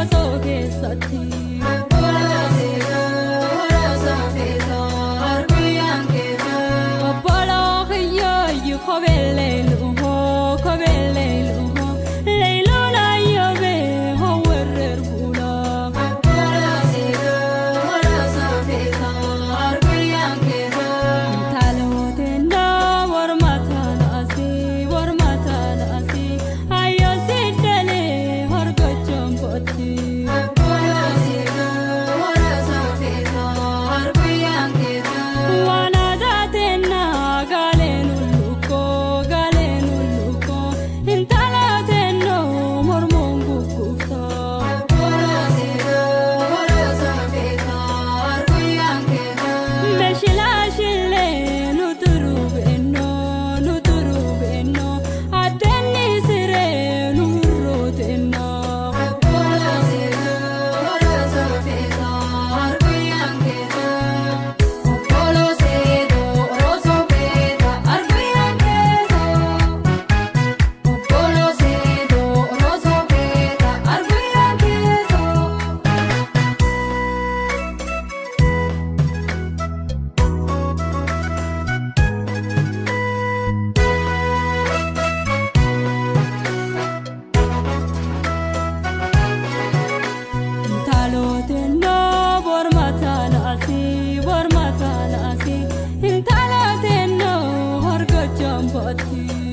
osoo keessatti. Obboloo kiyyooyyu kobeellee luhoo kobeellee luhoo leeyiloon ayyoobee hawwerreer fuulaa. Intalootennoo mormataan asii mormataan asii ayyoo siddalee horgochoon booti. Waan aadaa teennaa gaaleen ullukkoo gaaleen ullukkoo intala teennoo mormuun gugguuftaa. Meeshilaashillee nu turubeennoo nu turubeennoo addeenni siree nu hurrooteennoo. Intalootennoo mormataan asii mormataan asii intalootennoo horgochoon booti.